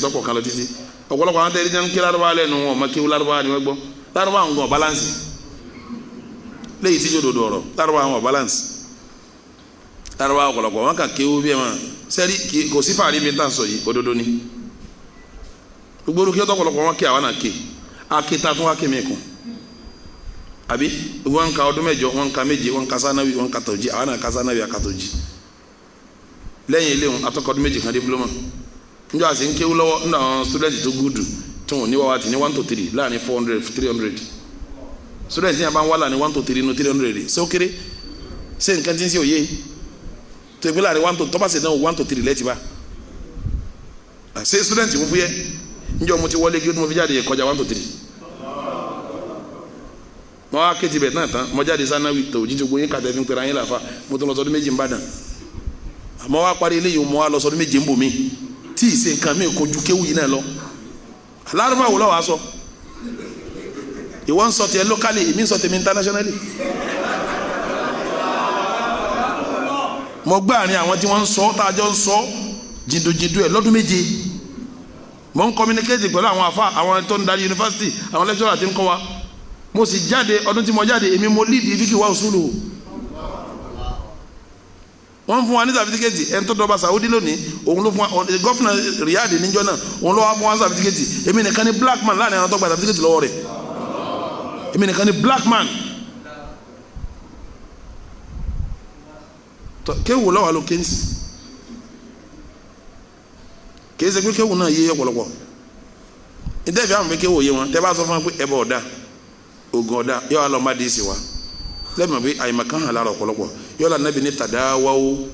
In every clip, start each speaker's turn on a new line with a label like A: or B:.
A: tọ́pọ̀ kan lọ títí. Ọ̀pọ̀lọpọ̀ àwọn tẹ́lẹ̀ jẹ́ ń ké lárúbáwá lẹ́nu wọn, ọmọ kéwú lárúbáwá ni wọ́n gbọ́. Lárúbáwá ń gan balance léyìí tí yóò dodo ọ̀rọ̀. Lárúbáwá wọn balance. Lárúbáwá ọ̀pọ̀lọpọ̀ wọn kà kéwú bí ẹ máa sẹ́rí, kò sí fàárí mi tá à ń sọ yìí, òdodo ni. Gbogbo olùkí ọ̀pọ̀lọpọ̀ wọn ké, àwọn náà ké akéta tún wá ké mi kù àbí wọn ka ọdún 8, wọn ka 7, wọn ka sanawi, wọn ka tọjí, àwọn náà ka sanawi akatọjí. Lẹ́yìn ilé wọn atọkọ ọdún 2 kan diploma njọ àti nkéwu lọ́wọ́ nínú àwọn student tó gúdù tí wọn ní wá wá ti ní 1 to 3 láàrin 400 300 student yẹn bá ń wá láàrin 1 to 3 nínú 300. Ṣé ó kéré? Ṣé nǹkan tí ń ṣe òye tó ìpínlẹ̀ láàrin one to tọ́ba ṣe náà 1 to 3 lẹ́tì bá ṣé student ń fúyẹ́? Njọ mo ti wọlé kí mo fi jáde kọjá 1 to 3. Mo wá kéjì bẹ̀ náà tán, mo jáde sanawi tó jíjẹ gbóyin kàtẹ́ fi ń pera yín làfa. Mo tún lọ sọdún 2 ń bàdàn. Mo wá parí eléyìí, mo wá lọ sọdún 7 ń bò mí tí ì ṣe nǹkan mi kojú kéwù yìí náà lọ. Lárúbá wò lọ́wọ́ aṣọ ìwọ ń sọ tiẹ̀ locally, èmi ń sọ tèmi internationally. Mo gbá àárín àwọn tí wọ́n ń sọ tá a jọ ń sọ jìndòjìndò ẹ̀ lọ́dún 7. Mo ń communicate pẹ̀lú àwọn afa, àwọn tó ń darí yunifásitì, àwọn lecturer tí ń kọ́ wa. Mo sì jáde, ọdún tí mo jáde, èmi mo lead fíkì wá usulu. Wọ́n fún wa ní sàfitikẹ́tì. Ẹni tó dọba Saudi lónìí, òun ló fún wa, gọ́fìnà Riyadh níjọ́ náà, òun ló wá fún wa sàfitikẹ́tì. Èmi nìkan ni black man láàrin àwọn tó gba sàfitikẹ́tì lọ́wọ́ rẹ̀. Èmi nìkan ni black man. Kéwù lọ́wọ́ ló kéńsì kìí ṣe pé kéwù náà yé ọ̀pọ̀lọpọ̀. Ìtẹ́fẹ́ àwọn pé kéwù yé wọn, tẹ́ bá sọ fún wọn pé ẹbọ ọ̀dà, oògùn ọ̀dà, yọ wá lọ má dé sí wa lẹ́mọ̀ pé àyìnbá hàn lára ọ̀pọ̀lọpọ̀. Yọ lọ Ànábì ní tàdáwáwó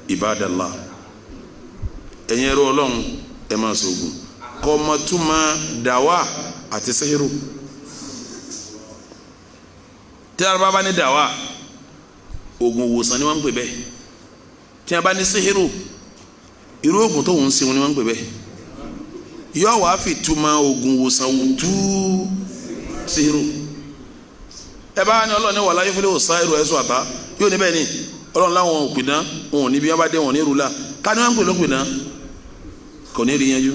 A: ibadallah, ẹ̀yin ẹrú Ọlọ́run, ẹ máa sọ̀gùn. Kọ́mọtúmọ̀ dàwà àti sẹ́hìrù. Tí a bá ní dàwà, oògùn òwòsàn ni wọ́n ń pè bẹ́ẹ̀. Tí a bá ní sẹ́hìrù, irú oògùn tó ń sẹ́wọ̀n ni wọ́n ń pè bẹ́ẹ̀. Yọ wàá fi túmọ̀ oògùn òwòsàn tú sẹ́hìrù. Ẹ bá ní Ọlọ́run ní wàlá yóò fẹ́lẹ́ òsán irú ẹ̀sùn àtá yóò ní bẹ́ẹ̀ ni Ọlọ́run láwọn òpìdán wọn ò ní bí wọ́n bá dé wọn ní rúlà ká ní wọ́n ń pè lópìdán kò ní rí yanjú.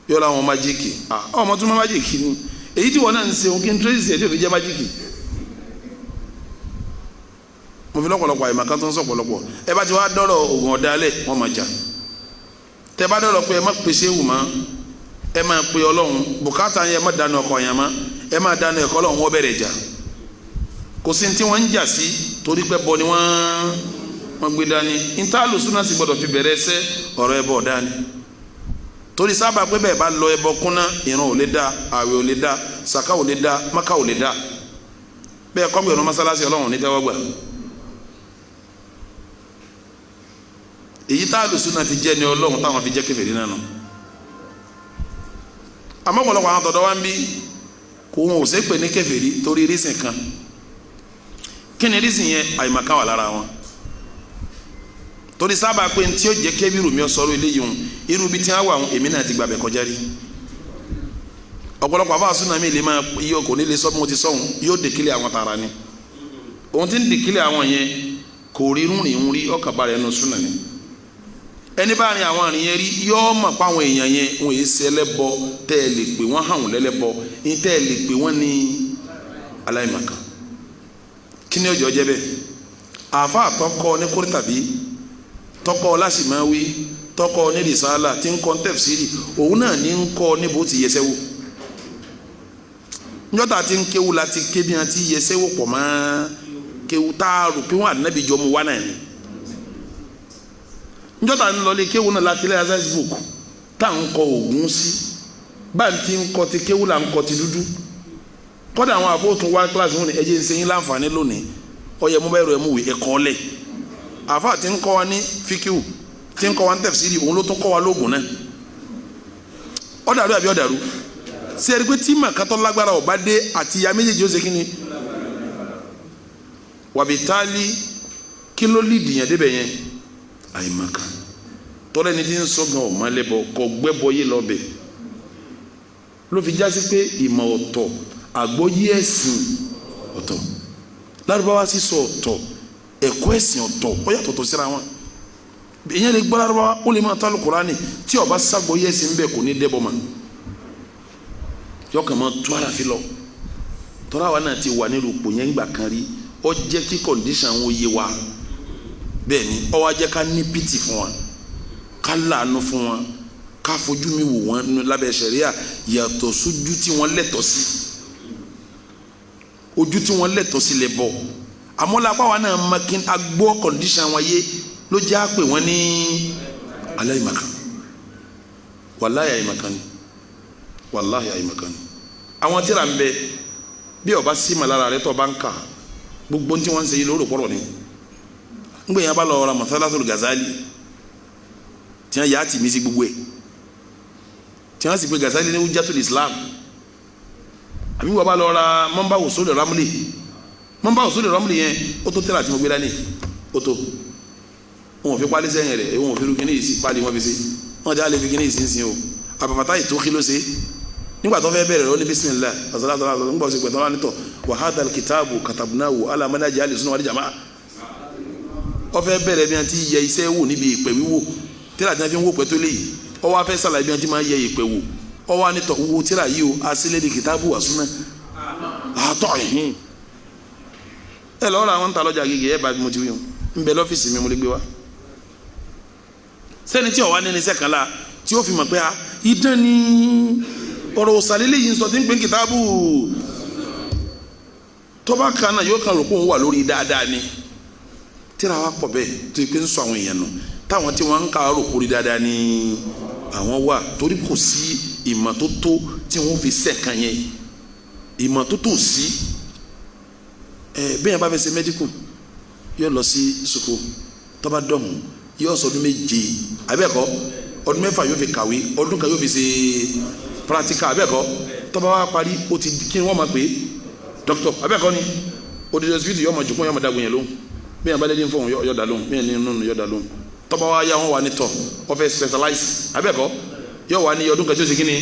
A: Yóò láwọn májíìkì, ọmọ tó má májíìkì ni èyí tí wọn náà ń ṣe òun kí n tírèsì ẹ̀ tí ò fi jẹ́ májíìkì. Mo fi lọ́pọ̀lọpọ̀ àyè màkà tó ń sọ̀pọ̀lọpọ̀. Ẹ bá ti wá dọ́rọ̀ ògùn ọ̀dálẹ̀, wọ́n máa jà. Tẹ bá dọ́rọ̀ pé ẹ má pèsè wù má, ẹ máa pe Ọlọ́run bùkátà yẹn, ẹ má dànù ọkọ̀ yẹn má, ẹ máa dànù ẹ̀kọ́ Ọlọ́run, wọ́n bẹ̀rẹ̀ jà. Kò sí tí wọ́n ń jà sí torí pé bọ ni wọ́n gbé dání. Ntaalu súná sì gbọdọ̀ fi bẹ̀rẹ̀ ẹsẹ̀ ọ̀rọ̀ ẹbọ dání, torí sábà pé bẹ́ẹ̀ bá lọ ẹbọ kúnná, ìrun ò lè dá, àwẹ̀ ò lè dá, sàká ò lè dá, máka ò lè dá. Bẹ́ẹ̀ kọ́gbẹ̀rún mọ́sálásí, Ọlọ́run ní tẹ́wọ́ gbà. Èyí táàlù súná fi jẹ́ ni Ọlọ́run táwọn fi jẹ́ kèfèrí náà nù. Àmọ́ ọ̀pọ̀lọpọ̀ àwọn tọ̀dọ̀ wa ń bí kò wọn ò sí pè ní kèfèrí torí rísìn kan. Kí ni rísìn yẹn? Àyìnbá wà lára wọn, torí sábà pé ntí ó jẹ́ kébìrù mi sọ̀rọ̀ eléyìí hùn irú ibi tí wọ́n wà hùn, èmi náà ti gbàbẹ̀ kọjá rí. Ọ̀pọ̀lọpọ̀ àbá súnà mi lè máa yọ, kò ní lè sọ bí mo ti sọ̀hún, yóò dèkílẹ̀ àwọn tààrà ni. Òun ti ń dèkílẹ̀ àwọn yẹn kò rí rúnrìn rí ọkàn balẹ̀ ẹnu súnà ni. Ẹni bá rin àwọn àrìn yẹn rí yọ mọ̀ pé àwọn èèyàn yẹn wọn èyí ṣe ẹlẹ́bọ tẹ́ ẹ lè pè wọ́n hàn wọ́n lẹ́lẹ́bọ ní tẹ́ ẹ lè pè wọ́n ní aláìmọ̀kan. Kí ni ọjọ́ jẹ́ bẹ́ẹ̀? Àáfàá tọkọ ní kórìtàbí, tọkọ lásìmáwí, tọkọ ní rìsálà tí ń kọ́ tẹ̀fsírì, òun náà ní ń kọ́ níbo ti yẹsẹ́ wò. Njọ́ta ti ń kéwu la ti ké bí wọn ti yẹsẹ́ wò pọ̀ mọ́ kéwu táàrù pé wọn ànábì jọ mu wá náà ni. Njọ́ta ń lọlé kéwu náà láti ilé access book tá à ń kọ ògùn sí, bá ń ti ń kọ ti kéwu là ń kọ ti dúdú. Kọ́dà àwọn àfọwọ́tún wá kíláàsì wọn ni ẹ jẹ́ ń ṣe yín láǹfààní lónìí, ọyẹ mú bẹ́ẹ̀ rẹ̀ mú wì ẹ̀kọ́ lẹ̀. Àfa tí ń kọ́ wa ní fíkíù, tí ń kọ́ wa ní tẹ̀fsírì, òun ló tún kọ́ wa lóògùn náà. Ó dàrú àbí ó dàrú? Ṣé ẹni pé tí màkàtọ́ lágbára ọba dé àti ìyá méjèèjì ó ṣe kíni? Wàbí táálí kí ló lìdì yẹn débẹ̀ yẹn? Àyèmàkà tọ́lá ẹni tí ń sọ gan ọ̀ma lẹ́bọ kọ gbẹ́bọ yé lọ́bẹ̀ ló fi jásí pé ìmọ̀ ọ̀tọ̀, àgbọ́yé ẹ̀sìn ọ̀tọ̀, Lárúbáwá sísọ ọ̀tọ̀, ẹ̀kọ́ ẹ̀sìn ọ̀tọ̀, ó yàtọ̀tọ̀ síra wọn. Ìyẹn lè gbọ́ Lárúbáwá, ó lè máa tó Al-Kùránì, tí ó bá sagbọ́ yẹ́sì ń bẹ̀ kò ní dẹ́bọ̀ ma, yọkàn máa tó ara fi lọ. Tọ́ra wa náà ti wà nílùú pò yẹn gbà kan rí, ó jẹ́ kí condition wọn yé wa. Bẹ́ẹ̀ ni ó wá jẹ́ ká ní pity fún wa, ká láàánú fún wa, ká fojú mi wò wọ́n lábẹ́ sẹ̀ríà yàtọ̀ sójú tí wọ́n lẹ́tọ̀ọ́ sí. Ojú tí wọ́n lẹ́tọ̀ọ́ sí lè bọ̀, àmọ́ lápá wa náà ma kí a gbọ́ condition wọn yé ló jẹ́ àpè wọ́n ní aláìmọ̀kan. Wàláhì àìmọ̀kan ni, wàláhì àìmọ̀kan ni. Àwọn tíra ń bẹ, bí ó bá sí màlára rẹ tó bá ń kà, gbogbo tí wọ́n ń ṣe yìí lórí òpórọ̀ ni. Ńgbè yẹn bá lọ ra Mathalatul Ghazali tí wọ́n yà á tì mí sí gbogbo ẹ̀, tí wọ́n sì pé Ghazali ní Hujjatul Islam, àbí wọ́n bá lọ ra Manba Usul Ramli, Manba Usul Ramli yẹn ó tó tẹ́lá tí mo gbé dání, ó tó. Wọn ò fi pálí sẹ́yìn rẹ̀, wọn ò fi kíní yìí sí pálí, wọn fi sí wọn já lè fi kíní yìí sí sin o. Àbàbàtà yìí tó kí ló ṣe nígbà tó fẹ́ bẹ̀rẹ̀ lọ ní bisimilah asalatu nígbà tó ṣe pẹ̀tọ́ wọn nítọ̀ wa hadal kitabu katabnahu ala manhaji ahli sunna wal jamaa. Ó fẹ́ bẹ̀rẹ̀ bí wọ́n ti yẹ iṣẹ́ wò níbi ìpè wíwò, tíra tí wọ́n fi ń wò pẹ́ tó léyìí, ó wá fẹ́ sàlàyé bí wọ́n ti máa yẹ ìpè wò. Ó wá nítọ̀ wo tíra yìí o, asílẹ̀ ní kitabu wa sunna àtọ̀ ìhìn. Ẹ lọ́ọ́ ra àwọn ń ta lọ́jà gègé ẹ bá mo ti wí o, ń bẹ lọ́fíìsì mi, mo lè gbé wa. Sẹ́ni tí ó wà ní irinṣẹ́ kan la tí ó fi mọ̀ pé a idán ni ọ̀rọ̀ òsàlélẹ̀ yìí ń sọ tí ń pín kìtàbù tọ́ba kan náà, yóò kàn rò pé òun wà lórí dáadáa ni. Tíra wa pọ̀ bẹ́ẹ̀ tó yẹ pé ń sọ àwọn èèyàn nù, táwọn tí wọ́n ń ka rò kórí dáadáa ni àwọn wà, torí kò sí ìmọ̀ tó tó tí wọ́n fi sẹ̀kan yẹn, ìmọ̀ tó tó sí. Ẹ bẹ́ẹ̀ bá fẹ́ ṣe medical, yóò lọ sí sukuu, tọ́ba dọ̀hún yóò sọ ọdún 7, abẹ́ẹ̀kọ́ ọdún 6 yóò fi kàwé, ọdún 1 yóò fi ṣe practical, abẹ́ẹ̀kọ́. Tọ́ba wa parí, ó ti kí ni wọ́n máa pè é, doctor, abẹ́ẹ̀kọ́ ni. Odidi hospital yóò máa jòkó, yóò máa dagun yẹn lóhùn. Bí yẹn bá lé ní fóun, yóò dá lóhùn, bí yẹn ní nínú yóò dá lóhùn. Tọ́ba wa yá, wọn wà ní tọ̀, wọ́n fẹ́ specialize, abẹ́ẹ̀kọ́, yóò wà ní ọdún 1 tí ó ṣe kí ni.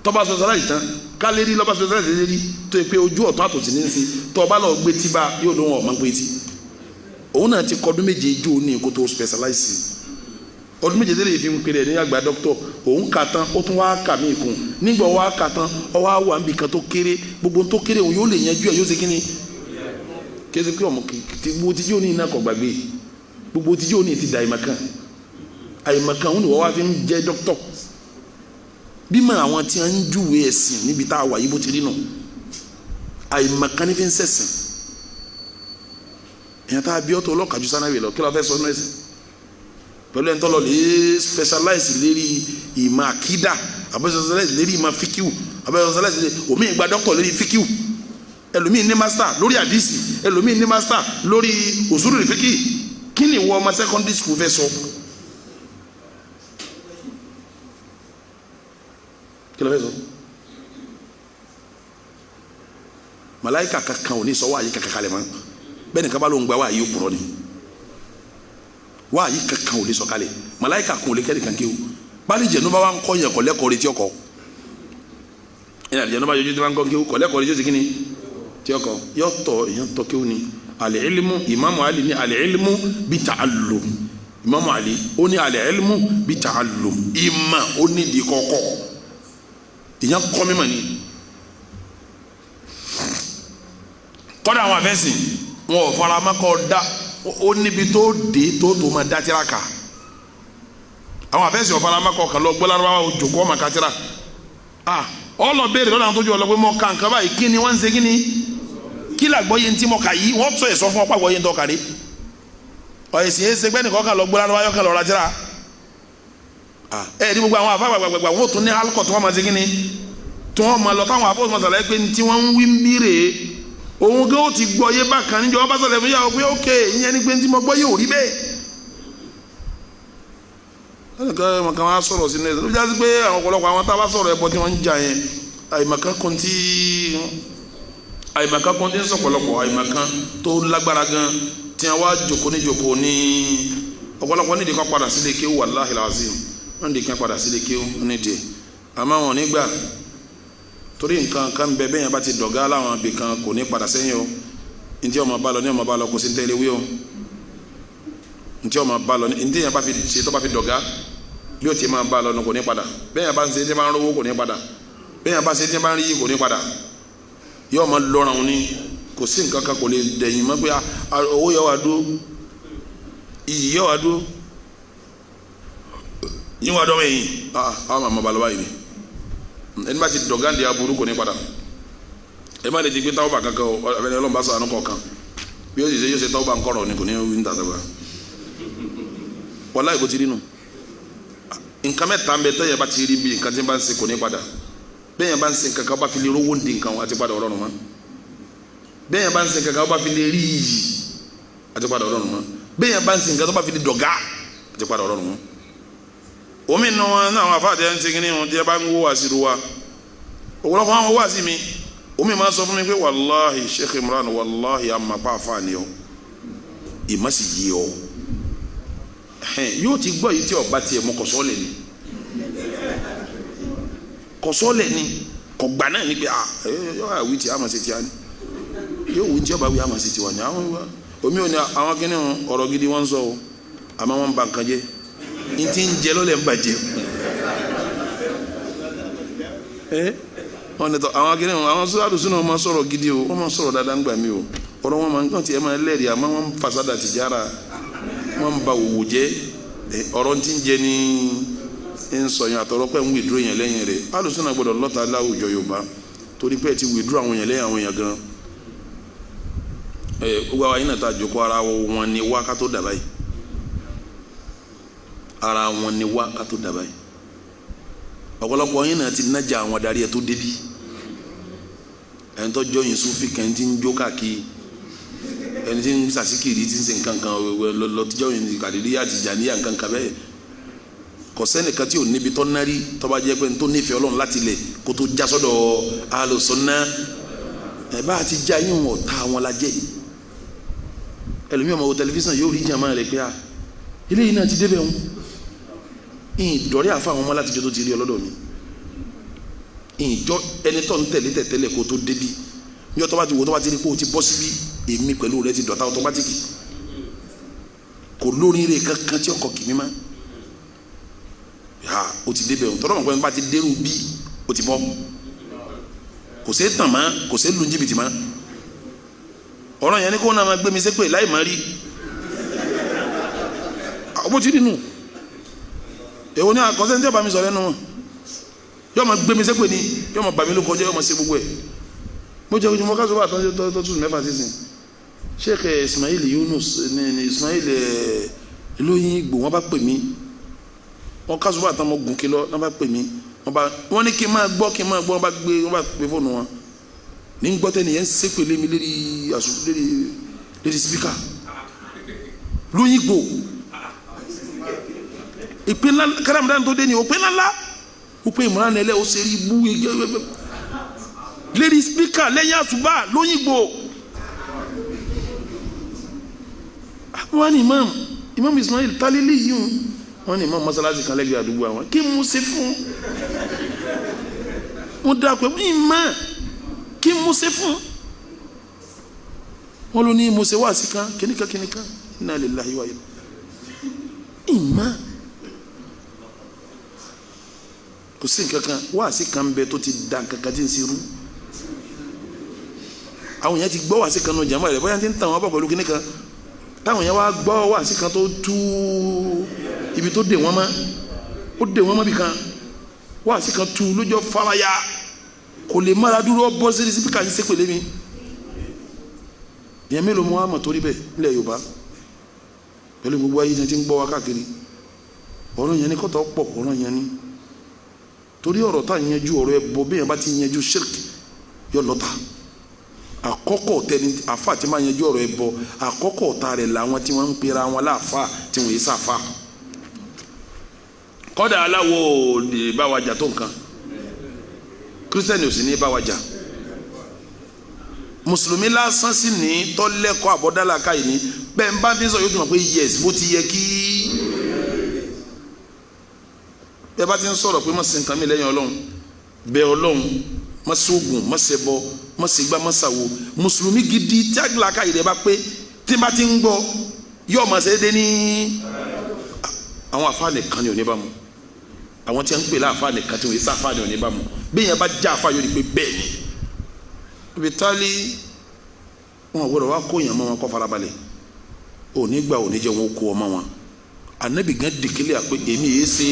A: Tọ́ba specialize tán, kálérí lọ́ba specialize lérí tó yẹ pé ojú ọ̀tún àtòsí ní í ṣe, tọ́ba lọ gbé tí bá yóò dún wọn ọ̀ máa gbé tí. Òun náà ti kọ ọdún 7 ijó ní kó tó specialize. Ọdún 7 tẹ́lẹ̀ fi ń pèrè ní àgbà dókítọ̀, òun kà tán, ó tún wá kà mí kún. Nígbà wá kà tán, ọ wá wà níbi kan tó kéré, gbogbo tó kéré òun yóò lè yanjú ẹ̀, yóò ṣe kí ni. Kí ẹ ṣe pé ọmọ gbogbo tí yóò ní iná kọ̀ gbàgbé, gbogbo tí yóò ní ti da àyìnmọ̀kan àyìnmọ̀kan, òun ni wọ́n wá fi ń jẹ́ dókítọ̀. Bímọ àwọn tí wọ́n ń júwe ẹ̀sìn níbi tá a wà yìí, bó ti rí nù, àyìnmọ̀kan ní fi ń ṣẹ̀sìn. Èèyàn tá a bí ọ́tọ̀ ọlọ́kàjú sanáwì lọ, kí ló fẹ́ sọ nínú ẹ̀sìn pẹ̀lú ẹni tó lọ lè specialize lérí ìmọ̀ àkídà, àbẹ́ specialize lérí ìmọ̀ fíkíù, àbẹ́ specialize lérí omi ìgbà dọ́kítọ̀ lérí fíkíù, ẹlòmíì ní master lórí àdìsí, ẹlòmíì ní master lórí usulul fíkì? Kí ni ìwọ ọmọ secondary school fẹ́ sọ? Kí ló fẹ́ sọ? Màláíkà kankan ò ní sọ wáyé kankan kalẹ̀ mọ́. Bẹ́ẹ̀ ni kaba ló ń gba wáyé, òpùrọ́ ni. Wáyé kankan ò lè sọ kalẹ̀, màláíkà kan ò lè kẹ́lẹ̀ kankan o. Báyìí jẹ̀nu bá wà ń kọ́ yẹn kọ́lẹ́kọ̀ọ́ retí ọkọ̀ ẹ̀ àlìjẹ̀nu bá yọjú tí wọ́n ń kọ́ kí kọ́lẹ́kọ̀ọ́ retí kíni tí ọkọ̀ yọ tọ̀ èèyàn tọ́ kí ó ní al-ilmu. Ìmáàmù Ali ní al-ilmu bi ta'allum. Ìmáàmù Ali ó ní al-ilmu bi ta'allum, ìmà ó ní ìdí kọ́kọ́ èèyàn kọ́ mímọ̀ ni. Kọ́dà àwọn àfẹ́sìn wọn ò fara mọ́ kọ́ da, ó níbi tó dé tó máa dá tírà ká. Àwọn àfẹ́sìn ò fara mọ́ kọ́ kàn lọ gbọ́ Lárúbáwá òjòkó ọmọ ká tírà. Ọ lọ béèrè lọ́dọ̀ àwọn tó ju ọ lọ pé mọ ká nǹkan báyìí, kí ni wọ́n ń ṣe, kí ni kí làgbọ́ yẹn tí mo kà yìí? Wọ́n sọ èso fún ọ pàgbọ́ yẹn tó kà rí. Ọ̀yẹ̀sìn yẹn ṣe gbẹ́nìkan kan lọ gbọ́ Lárúbáwá yọ kan lọ ra tírà. Ẹ ní gbogbo àwọn àfa gbàgbàgbà wọn ò tún ní alukọ̀ tí wọ́n máa ṣe kí ni tí wọ́n máa lọ táwọn àfọwọ́sọ máa ṣàlàyé pé tí wọ́n ń wí ń bí rèé. Òun gé ó ti gbọ́ yé bákan níjọ́ wọn bá sọ̀rọ̀ fún yàrá pé ókè, ìyẹn ni pé tí mo gbọ́ yé ò rí bẹ́ẹ̀. Lẹ́nìkan ẹ̀mọ̀kan wá sọ̀rọ̀ sínú ẹ̀sìn ló já sí pé àwọn ọ̀pọ̀lọpọ̀ àwọn tá a bá sọ̀rọ̀ ẹ̀bọ tí wọ́n ń jà yẹn, àìmọ̀kan kan tí ń sọ̀pọ̀lọpọ̀, àìmọ̀kan tó lágbára gan tí wọ́n wá jòkó ní jòkó ní ọ̀pọ̀lọpọ̀ nídìí kan padà sílé kéwù, wàláhì làzim, wọ́n nídìí kan padà sílé kéwù nídìí, àmọ́ wọn nígbà torí nǹkan kan bẹ bẹ́ẹ̀ yẹn bá ti dọ̀gá láwọn ibì kan kò ní padà sẹ́yìn o. Ntí ọmọ bá lọ ní ọmọ bá lọ, kò sí tẹ́lẹ̀ wí o. Ntí ọmọ bá lọ ntí yẹn bá fi ṣe tó bá fi dọ̀gá bí ó ti máa bá lọ ní kò ní padà. Bẹ́ẹ̀ yẹn bá ń ṣe tí bá ń rówó kò ní padà. Bẹ́ẹ̀ yẹn bá ṣe tí bá ń rí yìí kò ní padà. Yóò máa lọ́ràn òní, kò sí nǹkan kan kò lè dẹ̀yìn mọ́ pé owó yọ wá dúró, iyì yọ wá dúró, yín wá dọ́mọ yìí. Àwọn màmá balùwà yìí ni ẹni bá ti dọ̀gá di aburú kò ní padà. Ẹ má lè di pé táwọn bá kankan o, ẹni Ọlọ́run bá sànú kọ̀ọ̀kan bí ó sì ṣe yóò ṣe táwọn bá ń kọ̀rọ̀ ni kò ní wí ń tà sẹ́gbà. Wàláhì bó ti rí nu. Nǹkan mẹ́ta ń bẹ tẹ́yẹ̀ bá ti rí bí nǹkan tí ń bá ń ṣe kò ní padà. Bẹ́ẹ̀ yẹn bá ń ṣe nǹkan kan bá fi lè rówó ń di nǹkan wọn àti padà ọlọ́run mọ́. Bẹ́ẹ̀ yẹn bá ń ṣe nǹkan kan bá fi lè rí iyì àti padà ọlọ́run mọ́. Bẹ́ẹ̀ yẹn bá ń ṣe nǹkan tó bá fi lè dọ̀gá àti padà ọlọ́run mọ́. Omi nù wọn náà àwọn afáàtì ẹ̀ ń ṣe kínní wọn tí ẹ bá ń wó wá sí wa, òwúrọ̀ kan àwọn wá sí mi, omi máa sọ fún mi pé wàláhì Sheikh Imran, wàláhì amapa àfààní ọ, ìmọ̀ sì yé ọ. Yóò ti gbọ́ yìí tí ọba tiẹ̀ mọ kọ̀sọ́ọ̀lẹ̀ ni, kọ̀sọ́ọ̀lẹ̀ ni, kọ̀gbà náà ni pé yóò wí tí a máa ṣe tiwa ni, yóò wí tí ọba wí a máa ṣe tiwa ni. Àwọn omi ò ní àwọn kínní ọ̀rọ̀ gidi wọ́n ń sọ o, àmọ́ wọ́n ń ba nǹkan jẹ́, n ti ń jẹ lọ́lẹ̀ ń bàjẹ́. Wọ́n ní tọ́ àwọn kínní àwọn sọ́dọ̀ sínú wọn máa sọ̀rọ̀ gidi o, wọ́n máa sọ̀rọ̀ dáadáa ń gbà mí o, ọ̀rọ̀ wọn máa ń kàn tiẹ̀ máa lẹ́rìí, àmọ́ wọ́n ń fasádà tìjára, wọ́n ń ba òwò jẹ́. Ọ̀rọ̀ tí ń jẹ ní ń sọ yẹn àtọ̀rọ̀ pé ń wìdúró yẹn lẹ́yìn rẹ̀. Alùsùnà gbọ́dọ̀ lọ́ta láwùjọ Yorùbá torí pé ẹ ti wìdúró àwọn yẹn lẹ́yìn àwọn yẹn gan. Gbogbo àwọn yìí náà ta jòkó, ara wọn ni wá ká tó dà báyìí, ara wọn ni wá ká tó dà báyìí. Ọ̀pọ̀lọpọ̀ yìí náà ti nájà àwọn adarí ẹ tó débí. Ẹni tó jọyìn Sufi kan ti ń jó káàkiri, ẹni tí ń sàsíkìrì tí ń ṣe nǹkan kan lọ tíjọ́ yìí Kàdíríyà Tìjàníyà nǹkan kan bẹ́ẹ̀. Kò sẹ́nìkan tí ò níbi tó nárí tó bá jẹ́ pé tó nífẹ̀ẹ́ Ọlọ́run láti lẹ̀ kó tó já sọ́dọ̀ alùsùnà. Ẹ̀ bá ti já yín wọn ọ̀tá wọn la jẹ́. Ẹlòmíì ọmọ wo tẹlifíṣàn yóò rí jàmáà rẹ̀ pé a eléyìí náà ti débẹ̀ wọn. Ìdọ̀rí àfa àwọn ọmọ látijọ́ tó ti rí ọlọ́dọ̀ mi. Ìjọ ẹni tó ń tẹ̀lé tẹ̀tẹ̀lẹ̀ kó tó débi. Níjọ́ tó bá ti wò tó bá ti rí pé o ti bọ́ síbí, èmi pẹ̀lú rẹ ti dọ̀tá ọtọmátìkì. Kò lóríire kankan tí ọkọ̀ kì mí má. Ha, o ti débẹ̀ o. Tọ́lọ́ mọ̀ pé bá ti dérú bí o ti bọ́. Kò sí tàn mọ́, kò sí lu jìbìtì mọ́. Ọ̀rọ̀ yẹn ni kó náà máa gbé mi ṣépè láì má rí. Bó ti rí nù. Èwo ni àkọsẹ́ ní tí ọba mi sọ lẹ́nu wọn. Yóò máa gbé mi ṣépè ni, yóò máa bà mí lóko jẹ́, yóò máa ṣe gbogbo ẹ̀. Mo jẹ́ ojúmọ́ káṣọ́ bá tó tún mẹ́fà sísìn. Sheikh Ismail Yunus ní Ismail lóyún ìgbò wọ́n bá pè mí. Wọ́n káṣọ́ bá tán mo gùn kí lọ, wọ́n bá pè mí. Wọ́n ní kí n máa gbọ́, kí n máa gbọ́, wọ́n bá gbé, wọ́n bá gbé fóònù wọn. Ní gbọ́ tẹ́ni yẹn ń ṣépè lé mi lérí àṣù lérí lérí spíkà. Lóyún ìgbò. Ìpín ńlá káràmùdá tó dé ní òpin ńlá ńlá. Ó pé ìmọ̀ràn ẹlẹ́ ó ṣe rí ibú lérí spíkà lẹ́yìn àṣùbà lóyún ìgbò. Wọ́n ní imam Imam Ismail talili yìí wọ́n ní imam masalasi kan lẹ́gbẹ̀ẹ́ àdúgbò àwọn kí mo ṣe fún mo dà pé imam kí mo ṣe fún wọ́n ló ní mo ṣe wáàsí kan kìnìkan kìnìkan inna lillahi wa inna imam kò sí nǹkan kan wáàsí kan bẹ tó ti da nǹkan kan tí ń ṣerú. Àwọn èèyàn ti gbọ́ wáàsí kan nù jàmbá rẹ̀ bóyá ti ń tàn wọ́n bọ̀ pẹ̀lú kìnìkan táwọn yẹn wá gbọ́ wáàsí kan tó tú ibi tó dè wọ́n mọ́, ó dè wọ́n mọ́ bí kan wáàsí kan tú lójó faraya kò lè mára dúró bọ́ sí sípíkà ní sépèlé mi. Ìyẹn mélòó mu wá mọ̀ torí bẹ́ẹ̀ nílẹ̀ Yorùbá pẹ̀lú gbogbo ayé ti ń gbọ́ wa káàkiri. Ọ̀rọ̀ yẹn ni kọ́tọ̀ pọ̀, ọ̀rọ̀ yẹn ni torí ọ̀rọ̀ tá à ń yanjú ọ̀rọ̀ ẹbọ bí yẹn bá ti yanjú ṣírk yọ lọ́ta. Àkọ́kọ́ tẹni àfa tí máa yanjú ọ̀rọ̀ ẹbọ, àkọ́kọ́ ọ̀tá rẹ̀ làwọn tí wọ́n ń pera wọn láàfa tí wọ́n yé sáfa. Kọ́dà aláwo lè bá wa jà tó nǹkan, kírísítẹ́nì ò sì ní bá wa jà, mùsùlùmí lásán sì ní tọ́lẹ́kọ̀ọ́ àbọ̀dálà káyìí ní bẹ́ẹ̀ ń bá ti sọ yóò tún mọ̀ pé yes bó ti yẹ kí bẹ́ẹ̀ bá ti ń sọ̀rọ̀ pé má ṣe nǹkan mi lẹ́yìn Ọlọ́run, bẹ́ẹ̀ Ọlọ́run, má ṣoògùn, má ṣẹbọ, má ṣègbà, má ṣàwo. Mùsùlùmí gidi tí àgbàlá káyìí rẹ̀ bá pé tí bá ti ń gbọ́ Yóò máa ṣe é dé ní àwọn àfa nìkan ni ò ní bá mu. Àwọn tí wọ́n ń pè láàfa nìkan tí wọ́n yé sáfà ni ò ní bá mu. Bí yẹn bá já àfa, yóò di pé bẹ́ẹ̀ ni. Ibi tálí wọn gbọ́dọ̀ wá kó yẹn mọ́ wọn kọ́ farabalẹ̀. Òní gbà òní jẹ́ wọn kó ọmọ wọn. Anabi gan dìkílẹ̀ àpé èmi yìí ṣe.